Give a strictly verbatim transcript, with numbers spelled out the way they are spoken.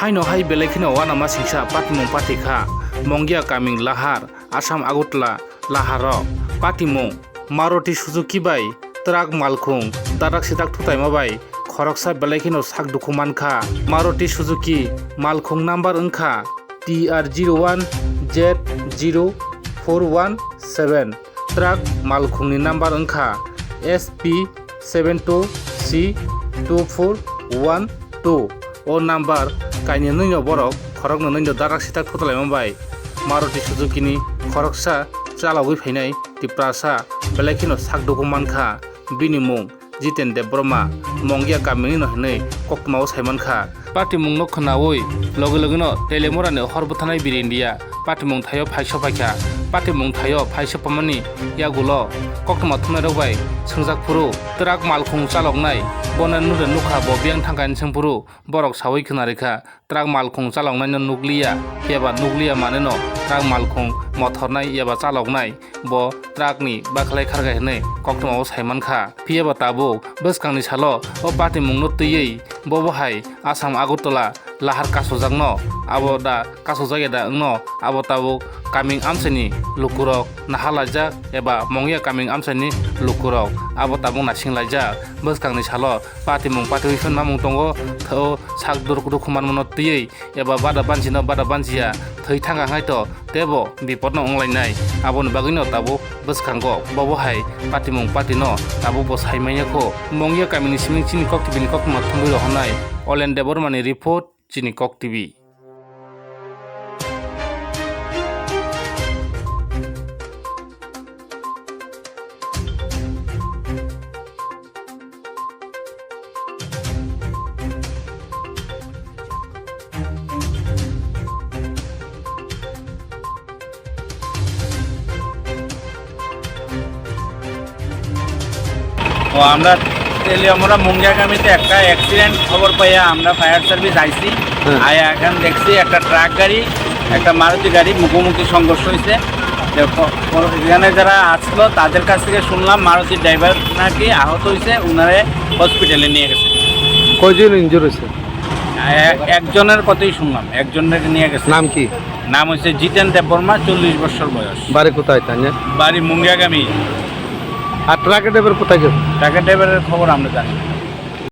Haino hai belai kheno uanama singsa patimung pati kha, Mongia kaming lahar, Assam Agartala laharo. Patimung, Maruti Suzuki bai truck malkhung dadak sidak thutaima bai khoroksa belai kheno sak dukhu mankha. Maruti Suzuki malkhung number wngkha T R zero one Z zero four one seven. Truck malkhungni number wngkha S P seven two C two four one two. O number kainwi nwino borok khoroknwi nwino darak sitak thutalaima bai Maruti Suzuki ni khoroksa chalogwi phainai Tiprasa belai kheno sak dukhu mankha. Bini mung Jiten Debbarma, Mongia kamini no hinwi koktwmao saimankha. Patimungno khwnawi logi logino Telemorani hor bwthanai Bir India patimung thaio phaisa phaikha. Patimung thaio phaisa pamani yagulo koktwma thumnairok bai swngjak phuru, truck malkhung chaloknai bono nure nukha bo biyang thangkani swngphuru borok sawi khwnarikha. Truck malkhung chaloknaino nukliya, phiyaba nukliya manwino truck malkhung mothornai eba chaloknai bo truckni bakhlai kharkha hinwi koktwmao saimankha. Phiyaba tabuk bwskangni salo o patimungno twiwi bobo hai Assam Agartala lahar kasojakno, abo da kasojak ya da wngno, abo tabuk kaming amchaini lukurok nahalaijak eba Mongia kaming amchaini lukurok abo tabuk naisinglaijak. Bwskangni salo patimung patiwi phano mamung tongo, tho sak duk dukhu manmano twiwi eba bada bansino bada bansiya thwi thangkha hai to teibo bipodno wnglainai. Aboni bagwino tabuk bwskango bobo hai patimung patino tabuk bo saimanya kho. Mongia kamini simi chini kok T V ni koktwma thumwi rohornai Olen Debbarmani report, chini kok T V. ও, আমরা তেলিয়ামুড়া মুঙ্গিয়াগামীতে একটা অ্যাক্সিডেন্ট খবর পাইয়া আমরা fire service আইছি। হ্যাঁ। আয়া এখানে দেখছি একটা ট্রাক গাড়ি, একটা মারুতি গাড়ি মুখোমুখি সংঘর্ষ হয়েছে। তো প-, প-, এখানে যারা আসলো তাদের কাছ থেকে শুনলাম মারুতি ড্রাইভার নাকি আহত হয়েছে, ওনারে হসপিটালে নিয়ে গেছে। কয়জন ইনজুর হয়েছে? এ-, একজনের কথাই শুনলাম, একজনকে নিয়ে গেছে। নাম কি? নাম হচ্ছে জিতেন দেববর্মা, চল্লিশ বছর বয়স। বাড়ি কোথায় তার? বাড়ি মুঙ্গিয়াগামী। আর ট্রাকের ড্রাইভার কোথায় গেল? ট্রাকের ড্রাইভারের খবর আমরা জানি না।